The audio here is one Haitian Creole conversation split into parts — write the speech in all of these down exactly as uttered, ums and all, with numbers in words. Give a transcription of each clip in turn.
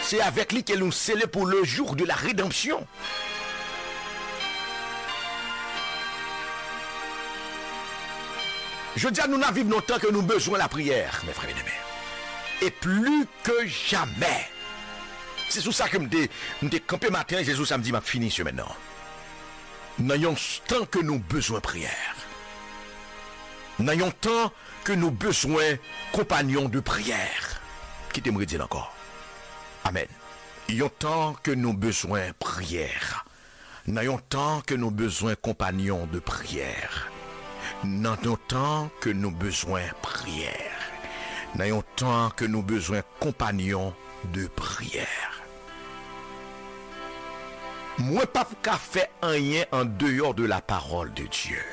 Se avèk li ke nou sele pou le jour de la rédemption. Jodi a, nou nan viv nan tan ke nou bezwen lapriyè, mes frères bien-aimés. E pli ke jamè. Se sou sa ke m te, m te kanpe maten an, Jezi sa m di m ap fini semèn nan. Nan yon tan ke nou bezwen priyè. Nan yon tan ke nou bezwen konpanyon de priyè. Kite m redi l ankò. Amèn. Yon tan ke nou bezwen priyè. Nan yon tan ke nou bezwen konpanyon de priyè. Nan yon tan ke nou bezwen priyè. Nan yon tan ke nou bezwen konpanyon de priyè. Mwen p ap ka fè anyen an deyò de la parole de Dieu.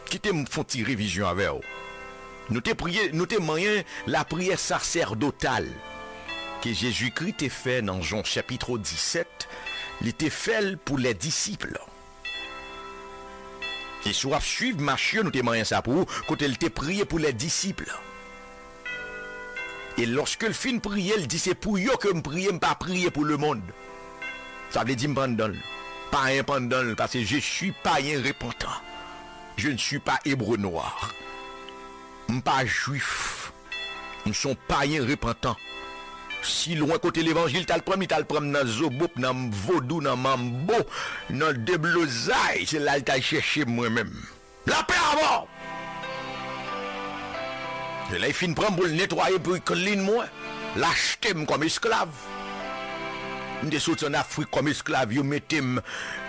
Kite m fè yon ti revizyon avè w. Nou te priye, nou te manyen lapriyè sasèdotal ke Jezikri te fè nan Jan chapit disèt, li te fè l pou lè disip. E si w ap swiv mach yo, nou te manyen sa pou ou, kote l te priye pou lè disip. E lòske l fin priye, l di, "Se pou yo ke m priye, m pa priye pou lemonn." Sa vle di m pa anndan l. Payen pa anndan l, paske je suis payen repantan. Je ne suis pas hébreu noir. M pa jwif. M se yon payen repantan. Si lwen kote levanjil t al pran m, li t al pran m nan zobop, nan vodou, nan manbo, nan deblozay, se la l t al chèche m mwen menm. Lapè avè w! E lè l fin pran m pou l netwaye, pou l clean mwen, l achte m kòm esklav. M te soti ann Afrik kòm esklav, yo mete m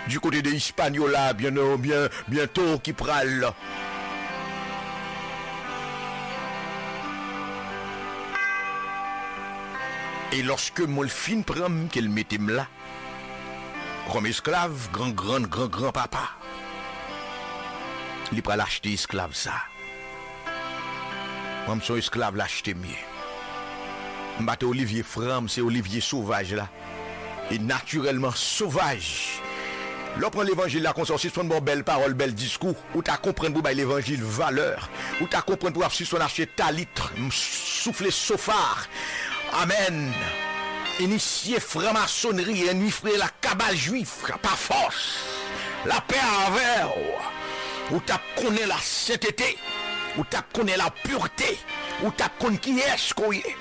du côté de Hispaniola, byen, byen, byento ki pral. E lòske mwen l fin pran m, ke l mete m la, kòm esklav, gran, gran, gran, gran papa, li pral achte esklav sa. Mwen, m se yon esklav l achte m ye. M pa te Olivier Franc, m se Olivier sovaj la. E natirèlman sovaj. Lè w pran levanjil la konsa, w sispann ba w bèl pawòl, bèl diskou, ou ta konprann pou bay levanjil valè. Ou ta konprann pou w ap sispann achte talit, m, soufle sofar. Amèn. Inisye franmasonri, inisye la kabal jwif, pa fòs. Lapè avè w. Ou t ap konnen lasentete. Ou t ap konnen lapirte. Ou t ap konn kiyès ke w ye.